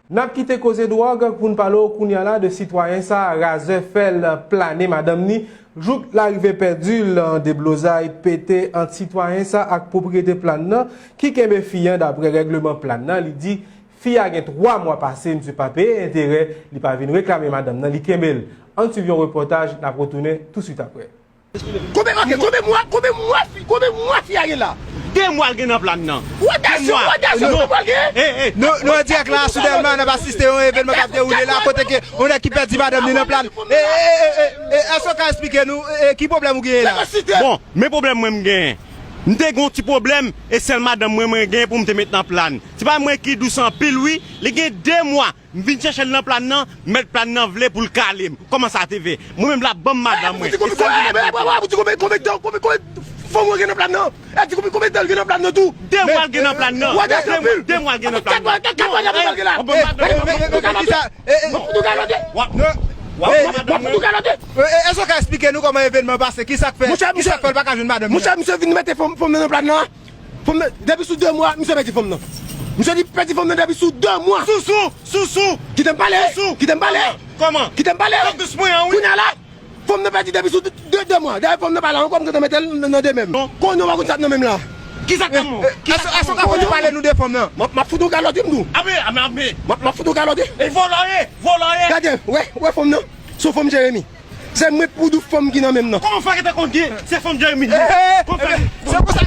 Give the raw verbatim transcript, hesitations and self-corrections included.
N ap kite koze dwòg pou n pale w kounye a la de sitwayen sa a, razè fè l plane madanm ni, jouk l arive pèdi l. Deblozay pete ant sitwayen sa ak pwopriyete plàn nan ki kenbe fi an. Daprè règleman plàn nan, li di fi a gen twa mwa pase misye pa peye enterè, li pa vin reklame madanm nan, li kenbe l. Ann swiv yon repòtaj, n ap retounen touswit aprè. Konbyen, ok, konbyen mwa, konbyen mwa fi, konbyen mwa fi a gen la? De mwa l gen nan plan nan. Ou odasye, ou odasye, konbyen mwa l gen? Nou, nou an dirèk la sou Dèlma, n ap asiste yon evènman k ap dewoule la, kote ke yon nèg ki pèdi madanm li nan plan. E, e, e, e, e, èske w ka eksplike nou, e, e, ki pwoblèm ou genyen la? Bon, men pwoblèm mwen m genyen. M te gen yon ti pwoblèm, e sèl madanm mwen mwen gen pou m te met nan plan. Se pa mwen ki dous anpil wi, li gen de mwa. M vin chèche l nan plan nan, mèt plan nan vle pou l kale m. Kòman sa te fè? Mwen menm l ap ban m madanm mwen. E sa l vin ap ban m. Ou di konbyen, konbyen, konbyen, konbyen fanm ou gen nan plan nan? E di konbyen, konbyen tan l gen nan plan nan tou? De mwa l gen nan plan nan. Ou odasye anpil. De mwa l gen nan plan nan. Kat mwa, kat mwa l gen nan plan nan? Mwen ban m madanm mwen. Mwen ban m madanm mwen. W ap ban m madanm mwen. Èske w ka eksplike nou kòman evènman pase? Kisa k fè, kisa k fè l pa ka jwenn madanm li? Monchè, misye vin mete fanm, fanm nan nan plan nan. Fanm nan, depi sou de mwa, misye pèdi fanm nan. Misye di pèdi fanm nan depi sou de mwa. Sousou, sousou. Kite m pale. Sousou. Kite m pale. Kòman? Kite m pale. Kòman? Tout dous mwen an wi. Kounye a la, fanm nan pèdi depi sou de, de, de mwa. Dayè fanm nan pa la ankò, m gentan mete l nan, nan de men m. Konnen w pa konn sa k nan men m la. Kisa k nan men w? Èske w ka kontinye pale nou de fanm nan? M ap, m ap fout ou kalòt wi m di w. Ape, ape, ape. M ap, m ap fout ou kalòt wi. E vòlò ye, vòlò ye. Gade, wè, wè fanm nan. Se yon fanm Jeremi. Se mwen pou dou fanm ki nan men m nan. Kòman w fè gentan konn gen se fanm Jeremi li ye? Kòman w fè? Se konsa,